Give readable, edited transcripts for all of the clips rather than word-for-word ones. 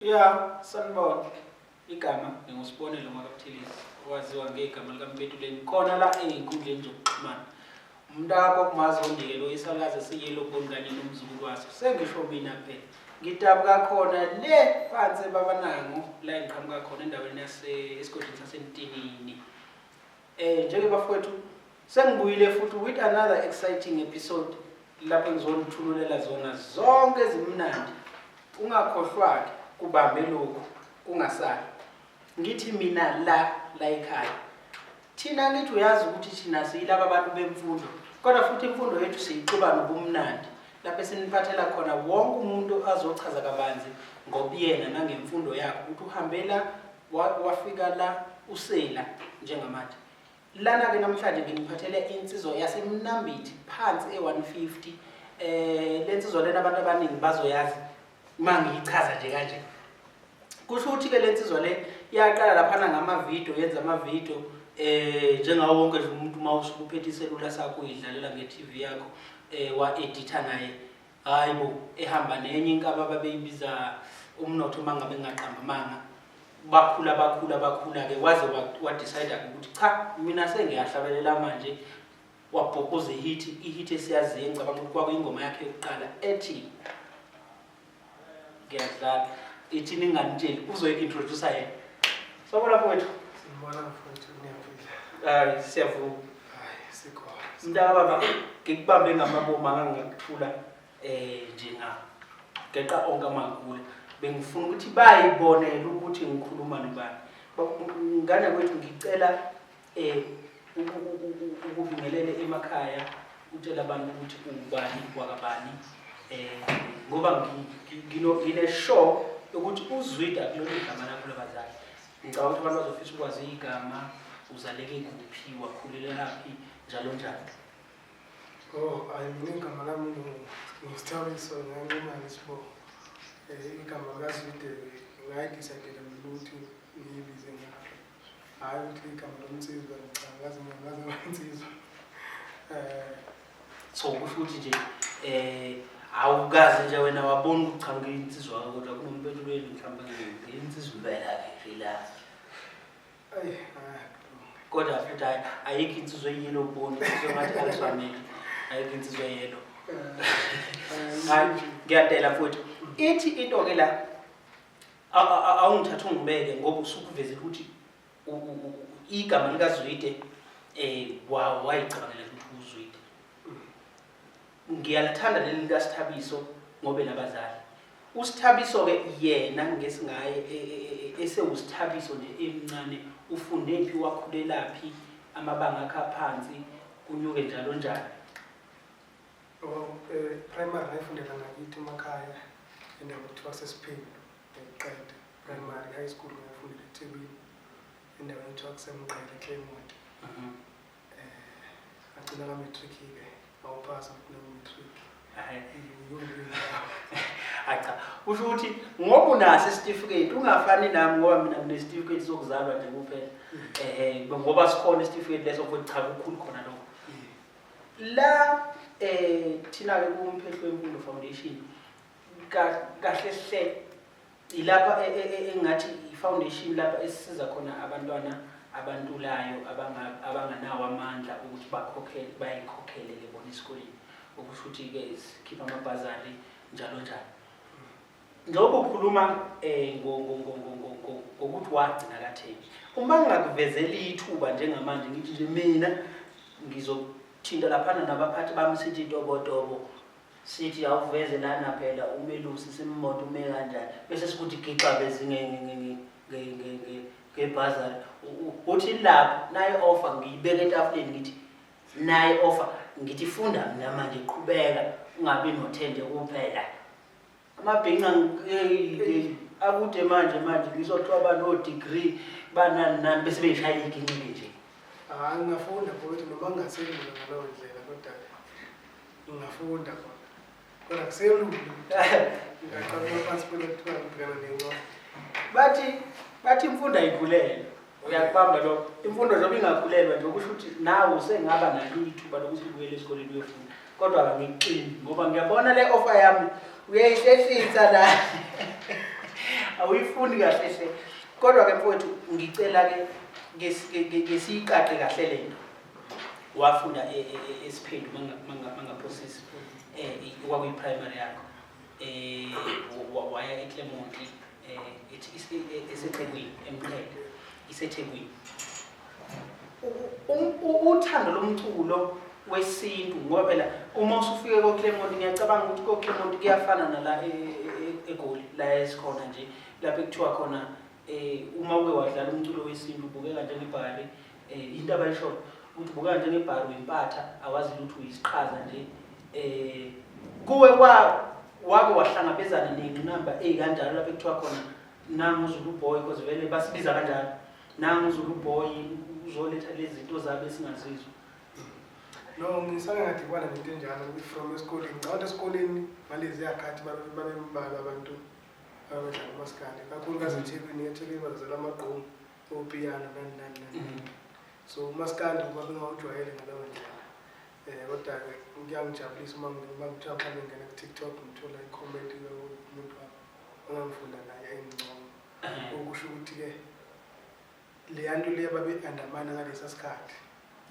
Ya, sanibona. Igama nginguSibonelo ngwakaButhelezi, owaziwa ngegama likaMbetuleni khona la ey'nkundleni zokuxhumana. Umntakho kumazi ondike lo isalukazi esiyelo boni kanye nomzukulu waso. Sengisho mina phela. Ngidabuka khona le phansi eBabanango la engiqhamuka khona endaweni yase esigodini saseMtinini. Njenge bafowethu sengibuyile futhi with another exciting episode lapho ngizonithululela zona zonke ezimnandi. Ungakhohlwa-ke kubambe lokhu kungasali. Ngithi mina la la ekhaya. Thina ngithi uyazi ukuthi thina siyilaba abantu bemfundo kodwa futhi imfundo yethu siyixuba nobumnandi lapho esiniphathela khona wonke umuntu azochaza kabanzi ngobuyena nangemfundo yakhe ukuthi uhambela wafika la usela njengamanje. Lana-ke namhlanje nginiphathele insizwa yaseMnambithi phansi e-150. Le nsizwa lena abantu abaningi bazoyazi uma ngiyichaza nje kanje. Kusho ukuthi-ke le nsizwa le yaqala laphana ngamavidiyo, yenza amavidiyo njengawo wonke nje umuntu uma usuke uphethe iselula sakho uyidlalela nge-TV yakho wa-editha naye. Hhayi bo, ehamba nenye inkaba ababeyibiza umnotho uma ngabe ngingaqamba amanga. Bakhula bakhula bakhula-ke waze wa-decide-ke ukuthi cha mina sengiyahlabelela manje. Wabhukuza ihithi, ihithi esiyaziyo engicabanga ukuthi kwakuyingoma yakhe yokuqala ethi ngiyadlala. Ithi ninganitsheli, uzoyi-introduce yena. Sawubona mfowethu. Sanibona mfowethu, niyaphila? Hayi, siyavuka. Hayi, sikhona. Mntaka baba, ngikubambe ngamabomu angangakuthula nje nga geqa onke amagula. Bengifuna ukuthi bayibonele ukuthi ngikhuluma nobani. Ngane kwethu ngicela ukubingelele emakhaya, utshele abantu ukuthi ungubani wakabani, ngoba ngine sure ukuthi uZwide akulona igama lakho labazali. Ngicabanga ukuthi abantu bazofisa ukwazi igama, uzaleke kuphi, wakhulelaphi, njalo njalo. Oh, hayi mina igama lami nguSithabiso nganquma ngesibongo. Igama likaZwide ngayi-decide-ela mina ukuthi ngiyibize ngalo. Hhayi ukuthi igama lomnsizwa, cha ngaze ngaze insizwa. So kusho ukuthi nje awukazi nje wena wabona ukuthi cha ngiyinsizwa kodwa kunompetulweni mhlawumbe ngiyinsizwa impela ke nje la. Ayi, hayi. Kodwa futhi hayi ayikho insizwa eyelo bone, insizwa ngathi aliswamele. Ayikho insizwa eyelo. Hayi ngiyadela futhi. Ithi into ke la awungithatha ungibeke ngoba usukuvezile ukuthi igama likaZwide wayicabangela ukuthi uZwide. Ngiyalithanda leli likaSithabiso ngoba elabazali. USithabiso ke yena ngesingaye esewuSithabiso nje emncane ufunde phi, wakhulelaphi, amabanga akhe aphansi kunyuke njalo njalo. Oh, primary ngayifundela ngakithi emakhaya endawo kuthiwa kuseSiphindu ngayiqeda. Primary, high school ngayifundela eThekwini endaweni ekuthiwa kuseMqhele Claremont. Ngagcina ka-matric-ke, ngawuphasa futhi nami-matric. Hayi cha, kusho ukuthi ngoba unaso isitifiketi ungafani nami ngoba mina nginesitifiketi sokuzalwa nje kuphela. Ngoba sikhona isitifiketi leso futhi cha kukhulu khona lokho. La thina ke kuMphehlo Wemfundo Foundation kahle hle ilapha engathi i-foundation lapha esisiza khona abantwana abantulayo abanganawo amandla ukuthi bakhokhele bayikhokhelele bona esikoleni, okusho ukuthi ke sikhipha amabhazari njalo njalo. Njengoba ukhuluma ngokuthi wagcina katheni, uma ngingakuvezela ithuba njengamanje ngithi nje mina ngizothinta laphana nabaphathi bami sithi tobotobo, sithi awuveze lana phela umelusi simmoto ume kanjani, bese sikuthi gixabezi ngebhazari. Uthi lapho nayi offer ngiyibeka etafuleni ngithi nayi offer, ngithi funda mina manje, qhubeka ungabi nothende kuphela. Amabhinca akude manje manje ngizothiwa bano degree banani nani bese beyishaya iginqike nje. Hayi ngingafunda mfowethu noma ngingaselula ngaleyo ndlela kodwa ngingafunda khona. Kodwa kuselula ngingaqala phansi phela kuthiwa ngibhekana nencwadi. Bathi imfundo ayikhulelwa. Uyakubamba lokho. Imfundo njengoba ingakhulelwa nje kusho ukuthi nawe usengaba nalo ithuba lokuthi ubuyele esikoleni uyofunda. Kodwa angikuxini ngoba ngiyabona le offer yami uyayihlehlisa la. Awuyifuni kahle hle. Kodwa-ke mfowethu ngicela-ke ke siyiqaqe kahle le nto. Wafunda eSiphendu mangaphosisi, kwakuyi-primary yakho. Waya eClermont, eseThekwini, eMqhele, iseThekwini. Uthando lomculo wesintu, ngoba phela uma usufike ko-Clermont, ngiyacabanga ukuthi ko-Clermont kuyafana nala eGoli la esikhona nje, lapho ekuthiwa khona uma uke wadlala umculo wesintu ubukeka njengebhari. Into abayishoyo ukuthi ubukeka njengebhari, uyimpatha, awazi lutho, uyisiqhaza nje. Kuwe wake wahlangabezana ney'ngqinamba ey'kanjalo lapho ekuthiwa khona nangu uZulu boy, because vele basibiza kanjalo, nangu uZulu boy uzoletha lezi zinto zabo esingazizwa? No, ngisake ngadibana nento enjalo from esikoleni. Ngicabanga esikoleni ngaleziya khathi babembalwa abantu ababedlala umaskandi, kakhulukazi eThekwini. EThekwini bazela amagqomu, opiyano, nani nani nani. So umaskandi babengawujwayele ngaleyo ndlela. Kodwa-ke kuyangijabulisa uma kuthiwa mhlawumbe ngingena ku-TikTok ngithola i-comment yomuntu engangifunda naye engincoma, okusho ukuthi-ke leya nto leya babe-andamana ngalesa sikhathi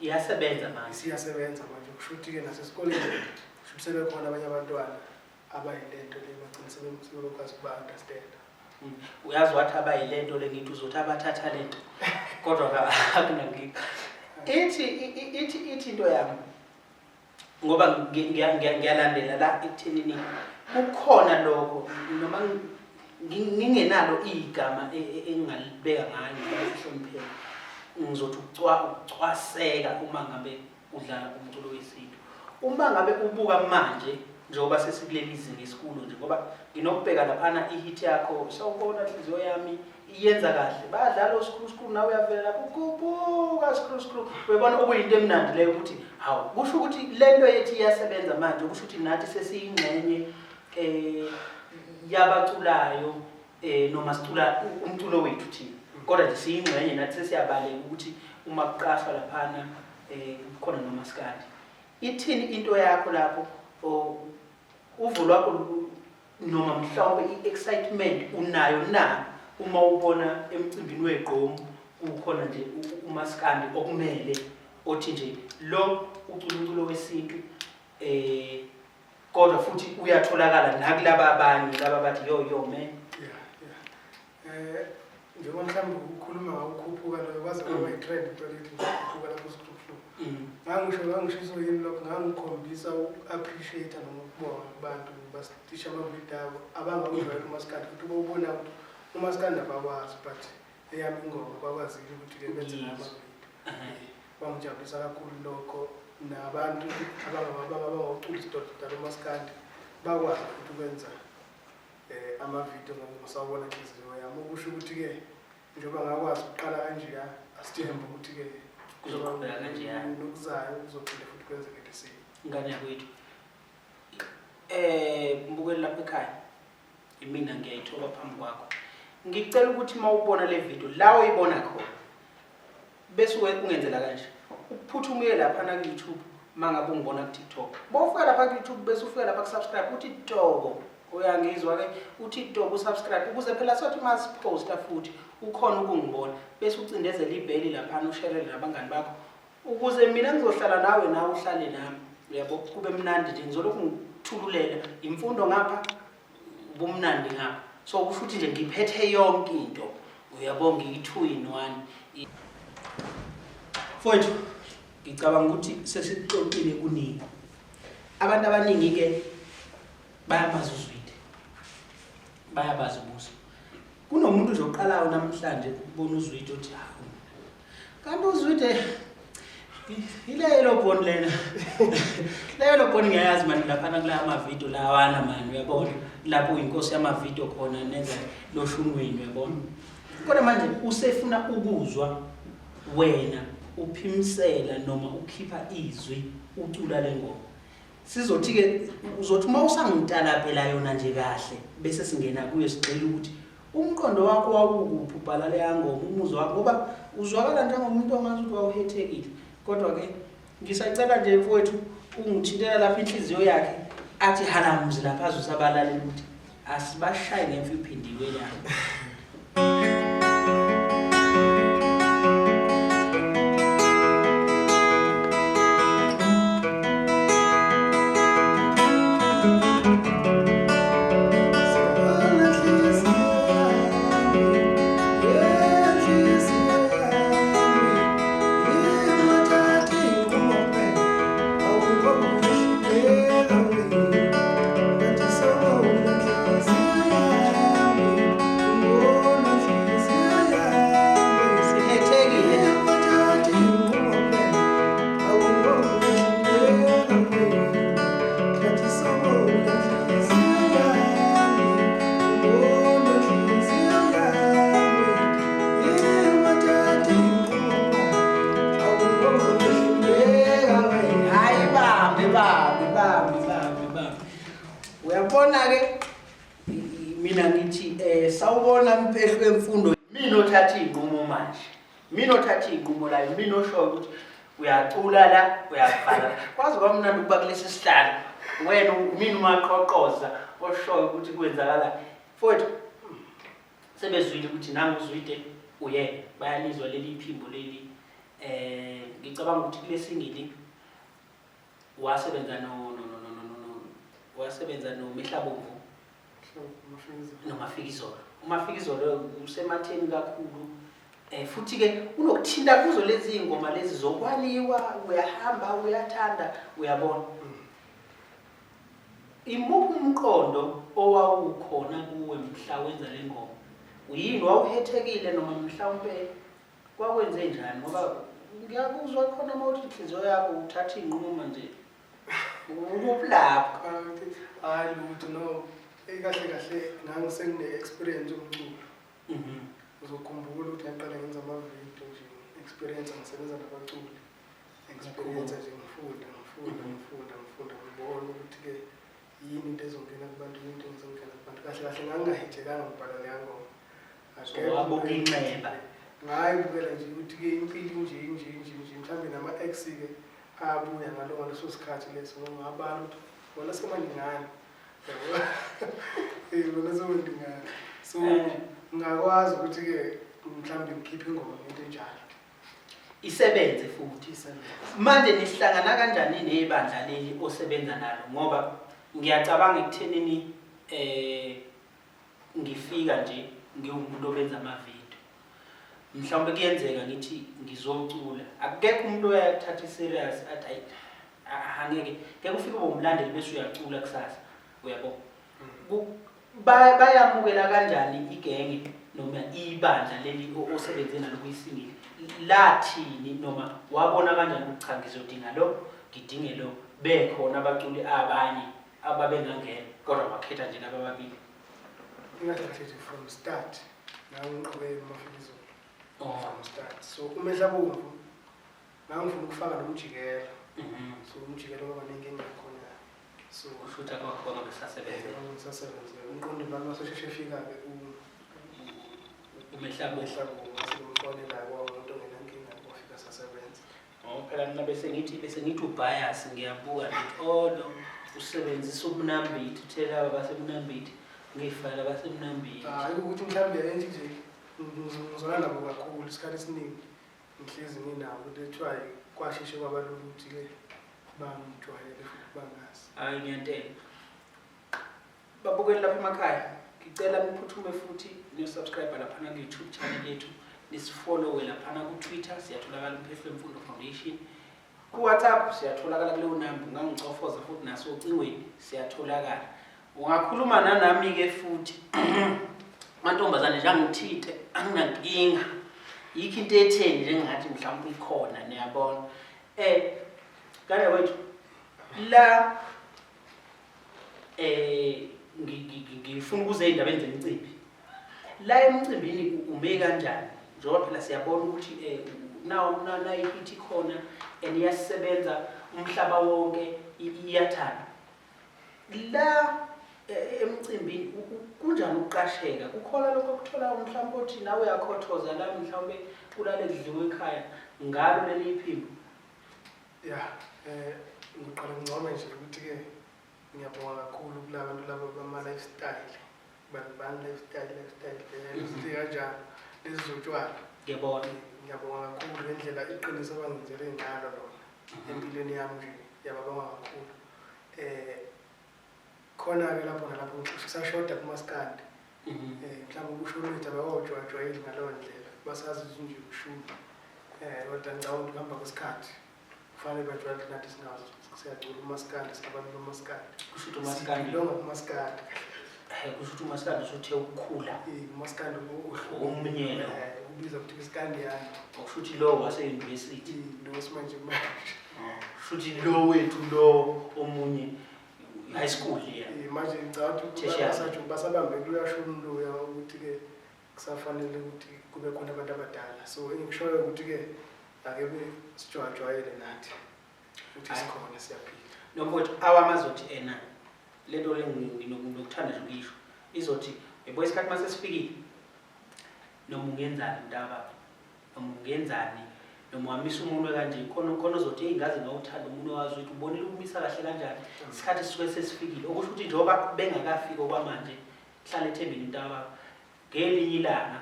iyasebenza manje. Isiyasebenza manje. Kusho ukuthi-ke nasesikoleni kusho ukuthi sebekhona abanye abantwana abayilento le, bagcine sebekwazi ukuba-understand. Uyazi wathi abayilento le, ngithi uzothi abathatha lento, kodwa akunankinga. Ithi into yami, ngoba ngiyalandela la ekuthenini kukhona lokho, noma ngingenalo igama engingalibeka ngalo hlonipheke, ngizothi ukucwaseka uma ngabe udlala umculo wesintu. Uma ngabe ubuka manje njengoba sesikuleli zinga esikulo nje, ngoba nginokubheka laphana i-hit yakho "Sawubona Nhliziyo Yami" iyenza kahle, bayadlala oScrew Screw, nawe uyavela lapho ukhuphuka Screw Screw, uyabona, okuyinto emnandi leyo ukuthi hawu, kusho ukuthi le nto yethi iyasebenza manje, kusho ukuthi nathi sesiyingxenye yabaculayo, noma sicula umculo wethu thina, kodwa nje siyingxenye nathi, sesiyabaleka ukuthi uma kuqashwa laphana kukhona nomaskandi. Ithini into yakho lapho, uvo lwakho, noma mhlawumbe i-excitement unayo na uma ubona emcimbini wegqomu kukhona nje umaskandi okumele othi nje lo ucula umculo wesintu, kodwa futhi uyatholakala nakulaba abanye laba bathi yo yo man? Yeah. Njengoba mhlawumbe ukhuluma ngawukhuphuka loyo, kwaze kwaba i-trend into lethi ngikhuphuka lapho Screw Screw. Ngangisho yini lokho, ngangikhombisa uku-appreciate noma ukubonga kubantu basitisha amavidiyo abo abangakujwayele umaskandi, futhi ubawubona ukuthi umaskandi abawazi, but eyami ingoma bakwazile ukuthi-ke benze Ngizwe. amavidiyo. Kwangijabulisa kakhulu lokho, nabantu abangawucula isidoda umaskandi bakwazi futhi ukwenza amavidiyo ngoSawubona Nhliziyo Yami, okusho ukuthi-ke njengoba ngakwazi ukuqala kanjeya, asithembe ukuthi-ke Kuzoqhubeka kanjeya. Nokuzayo kuzophinde futhi kwenzeke the same. Ingane yakwethu, mbukeli lapha ekhaya, imina ngiyayithoba phambi kwakho, ngicela ukuthi uma ubona le video la oyibona khona, bese ungenzela kanje, uphuthume uye laphana ku-YouTube. Uma ngabe ungibona ku-TikTok, uma ufika lapha ku-YouTube bese ufika lapha ku-subscribe, uthi toko, uyangizwa-ke, uthi toko u-subscribe, ukuze phela sothi uma siphosta futhi ukhona ukungibona, bese ucindezela ibheli laphana, usherele nabangani bakho, ukuze mina ngizohlala nawe, nawe uhlale nami, uyabo, kube mnandi nje. Ngizolokhu ngithululela imfundo ngapha, ubumnandi ngapha, so kusho ukuthi nje ngiphethe yonke into, uyabo, ngiyi-two in one. Mfowethu, ngicabanga ukuthi sesixoxile kuningi. Abantu abaningi-ke bayamazi uZwide, bayabazi ubuso. Kunomuntu nje oqalayo namhlanje ukubona uZwide othi, hawu, kanti uZwide ileyo bhoni lena, leyo bhoni ngiyayazi mani, laphana kula amavidiyo lawana mani, uyabona, lapho uyinkosi yamavidiyo khona, nenza lo shuni wenu, uyabona. Kodwa manje usefuna ukuzwa wena uphimsela noma ukhipha izwi ucula le ngoma. Sizothi-ke uzothi uma usangitalabhela yona nje kahle, bese singena kuyo, sigxile ukuthi umqondo wakho wawukuphi ubhala leya ngoma, umuzwa wakho, ngoba uzwakala njengomuntu ongathi ukuthi wawuhethekile. Kodwa-ke ngisacela nje mfowethu ungithintela lapho inhliziyo yakhe, athi halamuzi lapha, azwise abalaleli ukuthi Asibashaye ngemfi iphindiwe la. Uyabona-ke mina ngithi sawubona Mphehlo wemfundo, mina othatha iy'nqumo manje, mina othatha iy'nqumo layo, mina oshoyo ukuthi uyacula la, uyabhala. Kwaze kwamnandi ukuba kulesi sihlalo, wena mina umaqoqoza oshoyo ukuthi kwenzakalani. Mfowethu, sebezwile ukuthi nangu uZwide uyena, bayalizwa leli phimbo leli. Ngicabanga ukuthi kule singili wasebenza wasebenza noMehlabomvu noMafikizolo. UMafikizolo usematheni kakhulu. Futhi-ke unokuthinta kuzo lezi iy'ngoma lezi zokwaliwa, uyahamba, uyathanda, uyabona. Imuphi umqondo owawukhona kuwe mhla wenza le ngoma? Uyini, wawuhethekile noma mhlawumpe kwakwenze njani? Ngoba ngiyakuzwa khona uma uthi inhliziyo yakho uthatha iy'nqumo manje. Ukuphi lapho? Hhayi lutho, no. Kahle kahle ngangisengine-experience yomculo. Uzokhumbula ukuthi ngaqala ngenza amavidiyo nje, experience ngisebenza nabaculi. Experience nje ngifunda, ngifunda, ngifunda, ngifunda, ngibona ukuthi-ke yini into ezongena kubantu, yini into ezongena kubantu. Kahle kahle ngangingahejekanga ngibhala leya ngoma. Wabuka inxeba. Ngayibukela nje ukuthi-ke impilo nje nje nje nje, mhlawumbe nama-ex-ke abuya ngaleso sikhathi leso, ngabala ukuthi bona semaningana. Bona semaningana. So ngakwazi ukuthi-ke mhlawumbe ngikhiphe ingoma ngento enjalo. Isebenze futhi. Manje nihlangana kanjani nebandla leli osebenza nalo? Ngoba ngiyacabanga ekuthenini ngifika nje ngiwumuntu obenza amavidiyo. Mhlawumbe kuyenzeka ngithi ngizocula. Akekho umuntu oyakuthatha serious athi ayi angeke. Ngeke ufike ube umlandeli bese uyacula kusasa. Uyabo? Bayamukela kanjani igenge noma ibandla leli osebenze nalo kuyisingili? Lathini noma wabona kanjani ukuthi cha ngizodinga lo, ngidinge lo, bekhona abaculi abanye ababengangena kodwa wakhetha nje laba ababili? Kahle kahle nje from start ngangiqhubeka uMafikizolo. From start. So uMehlabomvu ngangifuna ukufaka nomjikelo. So umjikelo waba nenkinga khona. So ushutha kwakho ngabe sasebenza. Ngisasebenza. Umqondo bami wasesheshe efika-ke uMehlabomvu. Wasemfonela kwawumuntu ongenankinga wafika sasebenza. Phela mina bese ngithi ubias, ngiyabuka ngithi oh lo usebenzisa uMnambithi, uthela laba baseMnambithi, ngifaka baseMnambithi. Hayi ukuthi mhlawumbe enje nje ngizwana nabo kakhulu isikhathi esiningi ngihlezi nginabo, that's why kwasheshe kwaba lula ukuthi-ke bangijwayele futhi bangazi. Hhayi ngiyantela. Babukeli lapha emakhaya, ngicela niphuthume futhi niyo-subscribe laphana ku-YouTube channel yethu, nisifollowe laphana ku-Twitter, siyatholakala Umphehlo Wemfundo Foundation. Ku-WhatsApp siyatholakala kuleyo namba, ungangicofoza futhi nasocingweni siyatholakala. Ungakhuluma nanami-ke futhi. Mantombazane nje angithinte, anginankinga. Yikho into etheni nje engathi mhlawumbe ikhona, niyabona. Ngane wethu, la ngifuna ukuza ey'ndabeni zemicimbi. La emcimbini ume kanjani? Njengoba phela siyabona ukuthi nayo ihithi khona and iyasebenza umhlaba wonke, iyathanda. La emcimbini kunjani ukuqasheka? Kukhona lokho okutholayo mhlawumbe othi nawe uyakhothoza la mhlawumbe kulale kudliwe ekhaya ngalo leli phimbo? Ya, ngiqala ngincome nje ukuthi-ke ngiyabonga kakhulu kula bantu laba bama-lifestyle. Bani bani lifestyle, lifestyle, izinto kanjalo lezi zotshwala. Ngiyabona. Ngiyabonga kakhulu ngendlela iqiniso abangenzele ngalo lona empilweni yami nje, ngiyababonga kakhulu. Khona-ke lapho nalapho kusashoda kumaskandi. Mhlawumbe ukusho lwethu abakawujwayejwayeli ngaleyo ndlela, basazi nje ukushuma. Kodwa ngicabanga ukuthi kuhamba kwesikhathi kufanele bajwayele ukuthi nathi singazo siyacula umaskandi, singabantu bomaskandi. Kusho ukuthi umaskandi Sibhilonga kumaskandi. Kusho ukuthi umaskandi usuthe ukukhula. Umaskandi Omunye lo. Ubiza ukuthi iskandi yami. Okusho ukuthi lo wase-university. Lo wesimanje manje. Kusho ukuthi lo wethu lo omunye high school yeah. Manje ngicabanga ukuthi Tertiary. basabambe kuyashona loya ukuthi-ke kusafanele ukuthi kube khona abantu abadala. So engikushoyo ukuthi-ke ake sijwayejwayele nathi ukuthi Hhayi. sikhona siyaphila. Nomfowethu awamazothi ena lento le nginokuthanda nje ukuyisho izothi yebo isikhathi mase sifikile noma ungenzani mntakababa noma ungenzani noma wamisa umunwe kanje khona khona ozothi hey ngaze ngawuthanda umunwe wazi ukuthi ubonile ukumisa kahle kanjani isikhathi sisuke sesifikile okusho ukuthi njengoba bengakafiki okwamanje hlala ethembeni mntakababa ngelinye ilanga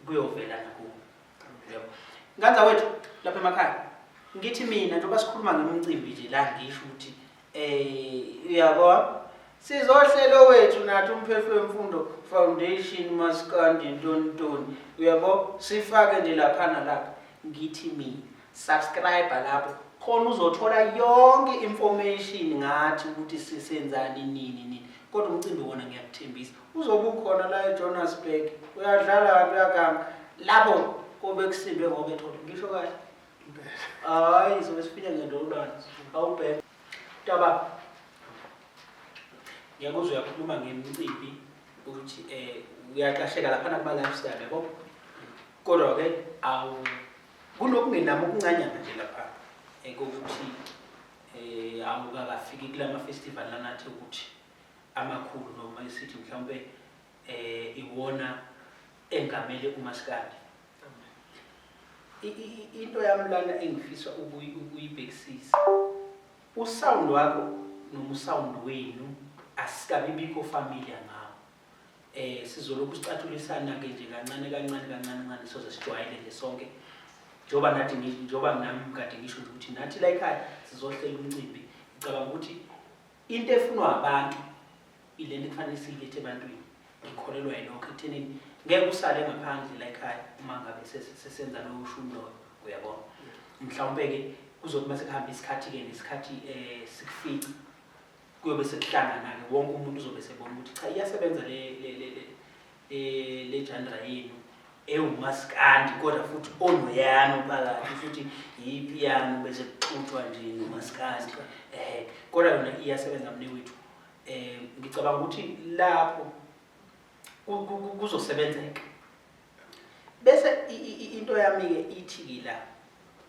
kuyovela nakuwe. Yebo. Nganza wethu lapha emakhaya ngithi mina njengoba sikhuluma ngemicimbi nje la ngisho ukuthi uyabo sizohlelo wethu nathi Umphehlo Wemfundo Foundation Maskandi Ntontoni uyabo sifake nje lapha nalapha ngithi mina subscribe lapho khona uzothola yonke information ngathi ukuthi sisenzani nini nini kodwa umcimbi wona ngiyakuthembisa uzobe ukhona la eJohannesburg uyadlala kabi uyaganga lapho kobe kusindwe ngoba ethola ngisho kahle hayi sobe sifike ngendolwane awubheke Taba ngiyakuzwa uyakhuluma ngemicimbi ukuthi uyaqasheka lapha kuma lifestyle yabo kodwa ke awu kunokungenami okuncanyana nje lapha ekokuthi awukakafiki kulama festival lanathi ukuthi amakhulu noma isithi mhlawumbe iwona engamele umaskandi. Into yami lana engifisa ukuyibhekisisa usound wakho noma usound wenu asikabi bikho familiar ngawo. Sizolokhu sicathulisana ke nje kancane kancane kancane kancane soze sijwayele nje sonke njengoba nathi njengoba nami kade ngisho nje ukuthi nathi la ekhaya sizohlela umcimbi ngicabanga ukuthi into efunwa abantu ilento ekufanele siyilethe ebantwini ngikholelwa yilokho ekuthenini ngeke usale ngaphandle la ekhaya uma ngabe sesenza lowo shumi loyo uyabona mhlawumbe ke kuzothi mase kuhamba isikhathi ke nesikhathi sikufica kuyobe sekuhlangana ke wonke umuntu uzobe sebona ukuthi cha iyasebenza le genre yenu ewumaskandi kodwa futhi onoyano phakathi futhi yipiano bese kuxutshwa nje nomaskandi kodwa yona iyasebenza mne wethu. Ngicabanga ukuthi lapho kuzosebenzeka bese into yami ke ithi ke la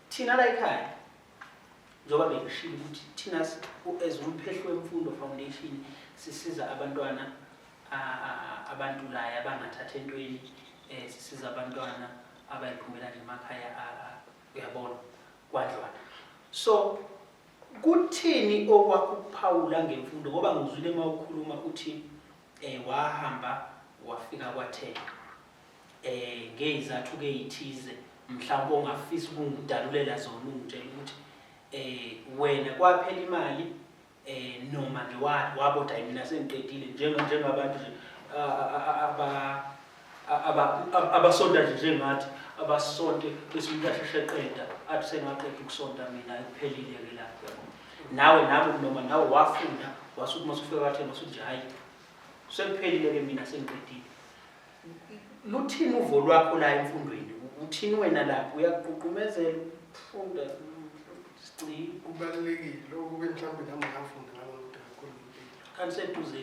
thina la ekhaya njengoba bengishilo ukuthi thina as Umphehlo Wemfundo Foundation sisiza abantwana abantu la abangathatha entweni sisiza abantwana abayiphumela nje emakhaya uyabona kwadlwana. So kuthini okwakuphawula ngemfundo ngoba ngizwile mawukhuluma uthi wahamba wafika kwaThena ngezathu ke ithize mhlawumbe ongafisa ukungidalulela zona ungitshela ukuthi wena kwaphela imali noma nje waboda mina sengiqedile njengabantu nje abasonta nje njengathi abasonte bese umuntu asheshe eqeda athi sengaqeda ukusonta mina kuphelile ke lapho yabo nawe nami noma nawe wafunda wasuthi masufika kwaThena wasuthi nje hayi sekuphelile ke mina sengiqedile. Luthini uvo lwakho la emfundweni uthini wena lapho uyaqhuqumezela ukufunda sicili? Kubalulekile lokho ke mhlawumbe nami ngafunda ngalokho kakhulu ngempilo. Kanti seduze.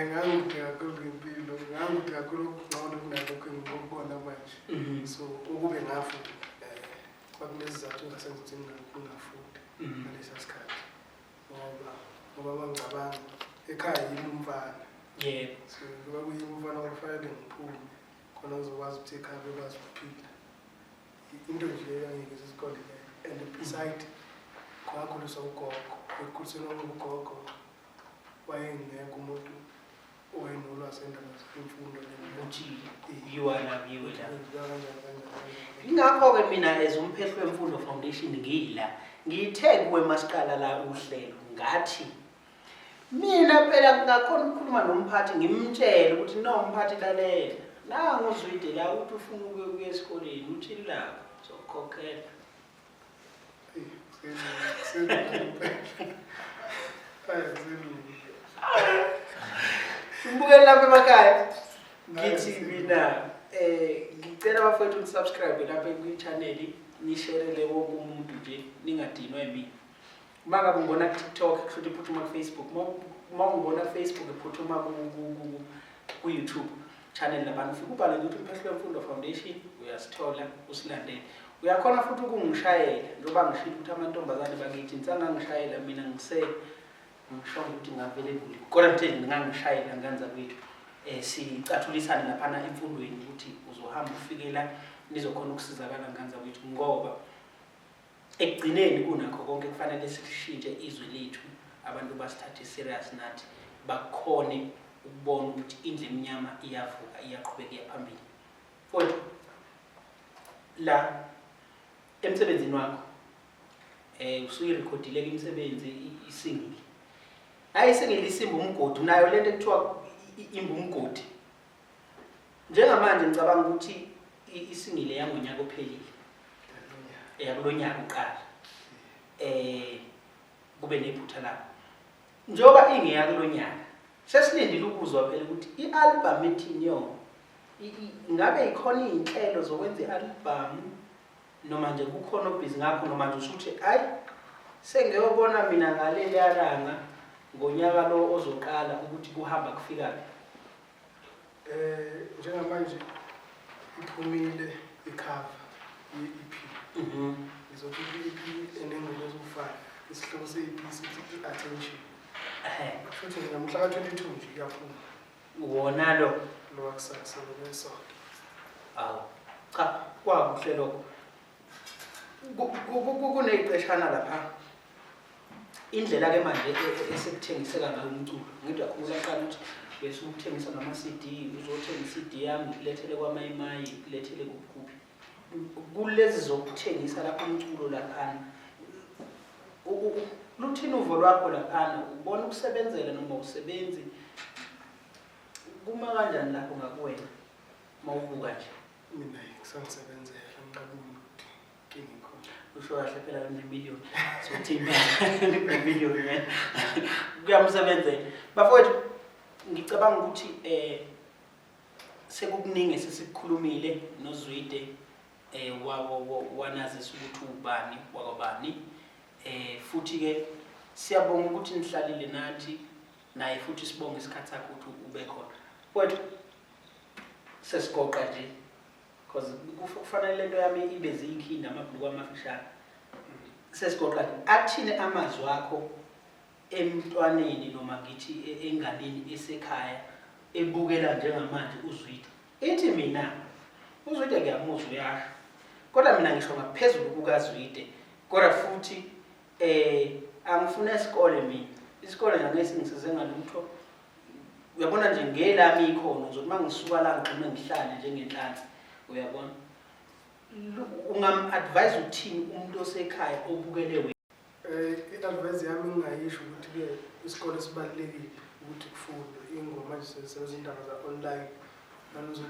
Ngangikude kakhulu ngempilo, ngangikude kakhulu okungcono kunalokho engikubona manje. So ukube ngafunda kwakunesizathu engasenza ukuthi ngingafundi ngalesa sikhathi. Ngoba bangicabanga ekhaya yimi umfana. Yebo. So ngoba kuyimi umfana kufanele ngiphume khona ngizokwazi ukuthi ekhaya bekwazi ukuphila. Into nje eyangikeza isikole leyo. And beside kwakhuliswa ugogo, ekukhulisweni kwami ugogo wayengekho umuntu Imfundo Ukuthi kuyiwa la, kuyiwe la. Kwenziwa kanjani, kanjani, kanjani. Ingakho-ke mina as umphehli wemfundo foundation ngila ngithe kuwe masiqala la uhlelo, ngathi mina phela ngingakhona ukukhuluma nomphathi ngimtshele ukuthi no mphathi, lalela nangu uZwide la, uthi ufuna ukuya esikoleni, uthi lapho sokukhokhela. Eyi, kuselula impela. Ayi, kuselula. Ngibukele lapha emakhaya, ngithi mina ngicela abafowethu ni-subscribe lapha kwi-channel, nisherele wonke umuntu nje, ningadinwa yimina. Uma ngabe ungibona ku-TikTok, kusho ukuthi iphuthuma ku-Facebook. Uma ungibona ku-Facebook, iphuthuma ku-YouTube channel labantu. Ufike ubhale nje ukuthi Umphehlo Wemfundo Foundation, uyasithola, usilandele. Uyakhona futhi ukungishayela, njengoba ngishilo ukuthi amantombazane bakithi nisangangishayela mina, ngisho ukuthi ngavele kule, kodwa ngithe ningangishayela nganza kwethu, sicathulisane laphana emfundweni ukuthi uzohamba ufike la nizokhona ukusizakala nganza kwethu, ngoba ekugcineni kunakho konke kufanele sishintshe izwe lethu, abantu basithathe serious nathi, bakhone ukubona ukuthi indlu emnyama iyavuka, iyaqhubeka, iya phambili. Mfowethu, la emsebenzini wakho usuyirekhodile ke imisebenzi, i-single, hayi i-single, isimba umgodi, unayo lento ekuthiwa imba umgodi. Njengamanje ngicabanga ukuthi i-single yangonyaka ophelile, eyakulonyaka uqala, kube nephutha lapho njengoba ingeyakulonyaka, sesilindile ukuzwa phela ukuthi i-album ethini yona. Ngabe ikhona iy'nhlelo zokwenza i-album, noma nje kukhona obhizi ngakho, noma nje usuthi ayi, sengiyobona mina ngaleliya langa ngonyaka lo ozoqala ukuthi kuhamba kufikaphi? Njengamanje iphumile i-cover ye-EP. Ngizokhipha i-EP enengoma eziwu-5. Isihloko se-EP sithi i-Attention. Futhi nje namhla ka-22 nje iyaphuma. Wona lo? Lo wakusasa, ngokwesonto. Awu cha, kwakuhle lokho. Kuneyiqeshana lapha, indlela-ke manje esekuthengiseka ngayo umculo. Ngithi uyakhumbula qala ukuthi bese uthengisa ngama-CD, uzothenga i-CD yami, ngikulethele kwamayimayi, ngikulethele kuphi kuphi. Kulezi zokuthengisa lapho umculo laphana, luthini uvo lwakho laphana? Ubona ukusebenzela noma usebenzi kuma kanjani lapho ngakuwena uma ubuka nje? Mina kusangisebenzela, ngingaboni ukuthi inkinga ikhona. Usho kahle phela, nemiliyoni sokuthi nemiliyoni kuyamsebenzela. Bafowethu, ngicabanga ukuthi sekukuningi esesikukhulumile noZwide, wanazisa ukuthi ubani wakwabani, futhi ke siyabonga ukuthi nihlalile nathi, naye futhi sibonge isikhathi sakho ukuthi ube khona. Mfowethu, sesigoqa nje because kufanele lento yami ibe ziyikhinda amabhuluku amafishane. Sesigoqa nje, athini amazwi akho emntwaneni, noma ngithi enganeni esekhaya ebukela njengamanje uZwide? Ithi mina uZwide ngiyamuzwa uyasho, kodwa mina ngisho ngaphezulu kukaZwide, kodwa futhi angifune isikole mina, isikole nje angeke singisize ngalutho. Uyabona nje ngelami ikhono, ngizothi uma ngisuka la ngigxume ngihlale njengenhlansi, uyabona. Ungam-advise uthini umuntu osekhaya obukele wena? I-advice yami ngingayisho ukuthi-ke isikole sibalulekile ukuthi kufundwe. Iy'ngoma nje sezisebenza, indaba za-online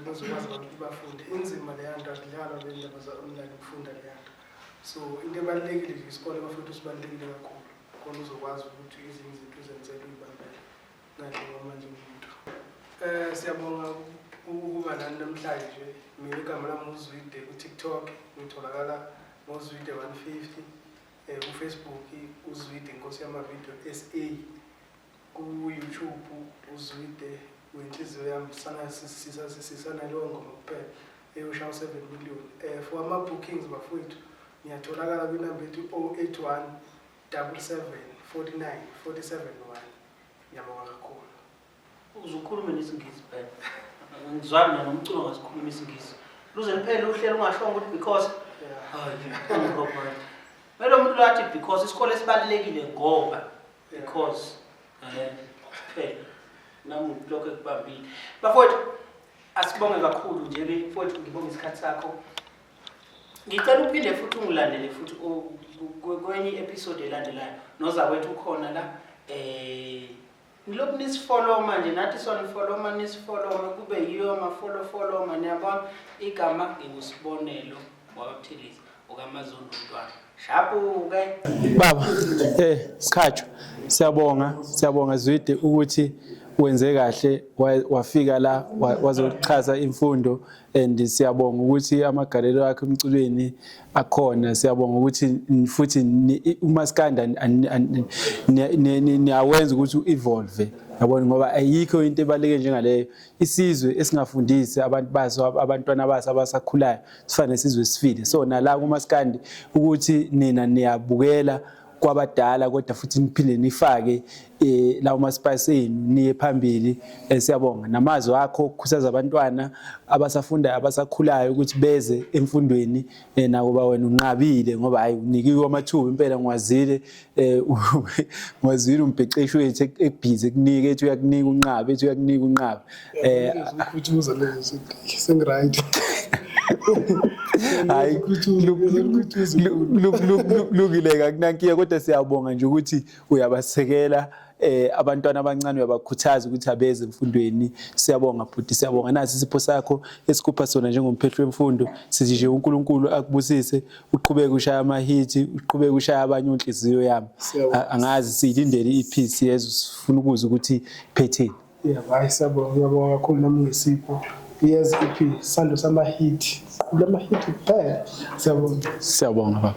bazokwazi abantu ukuthi bafunde. Inzima leya nto, akudlalwa le ndaba za-online, ukufunda leya nto. So into ebalulekile nje isikole bafethu sibalulekile kakhulu, khona uzokwazi ukuthi ezinye izinto uzenzele, uyibambele ngadliwa manje umuntu. Siyabonga ukuba nani namhlanje. Mina igama lami uZwide, ku-TikTok ngitholakala ngoZwide 150, ku-Facebook uZwide Nkosi Yamavidiyo SA, ku-YouTube uZwide Wenhliziyo Yami, sisanaleyo ngoma kuphela eyoshaya u-7 million. For ama-bookings bafowethu, ngiyatholakala kwinamba ethi 081 77 49 47 1. Ngiyabonga kakhulu. Uze ukhulume nesiNgisi phela, ngizwani mina nomculo ngasikhuluma isiNgisi, luze liphele uhlelo ungashongo ukuthi because. Hayi, kumele umuntu lo athi because isikole sibalulekile, ngoba because phela. Nami lokho ekubambile. Bafowethu, asibonge kakhulu nje ke mfowethu, ngibonga isikhathi sakho. Ngicela uphinde futhi ungilandele futhi kwenye i-episode elandelayo. Nozakwethu ukhona la. Nilokhu nisifoloma nje, nathi sonifoloma, nisifolome kube yiyo mafolofoloma, niyabona. Igama nginguSibonelo wakaButhelezi okaMazondo Mntwana. Shapu-ke. Baba, Sikhatshwa, siyabonga, siyabonga Zwide ukuthi wenze kahle wafika la wazochaza imfundo, and siyabonga ukuthi amagalelo akhe emculweni akhona. Siyabonga ukuthi futhi umaskanda niyawenza ukuthi u-evolve, yabona, ngoba ayikho into ebaluleke njengaleyo. Isizwe esingafundisi abantu baso, abantwana baso abasakhulayo, sifana nesizwe esifile. So nala kumaskandi ukuthi nina niyabukela kwabadala, kodwa futhi niphinde nifake lawo ma-spice enu, niye phambili. Siyabonga namazwi akho okukhuthaza abantwana abasafundayo, abasakhulayo ukuthi beze emfundweni, nakuba wena unqabile ngoba hayi unikiwe amathuba impela. Ngiwazile, ngiwazile umbheceshi wethu ekubhizi ekunika, ethi uyakunika unqabe, ethi uyakunika unqabe. Ukukhuthuza lezo, sengi-right. Hayi, kulungile, akunankinga, kodwa siyabonga nje ukuthi uyabasekela abantwana abancane, uyabakhuthaza ukuthi abeze emfundweni. Siyabonga bhuti, siyabonga. Nasi isipho sakho esikupha sona njengomphehli wemfundo. Sithi nje uNkulunkulu akubusise, uqhubeke ushaya amahithi, uqhubeke ushaya abanye onhliziyo yami. Siyabonga. Angazi, siyilindele i-EP, siyezwe, sifuna ukuzwa ukuthi phetheni. Yeah, hayi, siyabonga, ngiyabonga kakhulu nami ngesipho. Yes, EP, sando samahit. Kula mahit kuphela. Siyabonga. Siyabonga baba.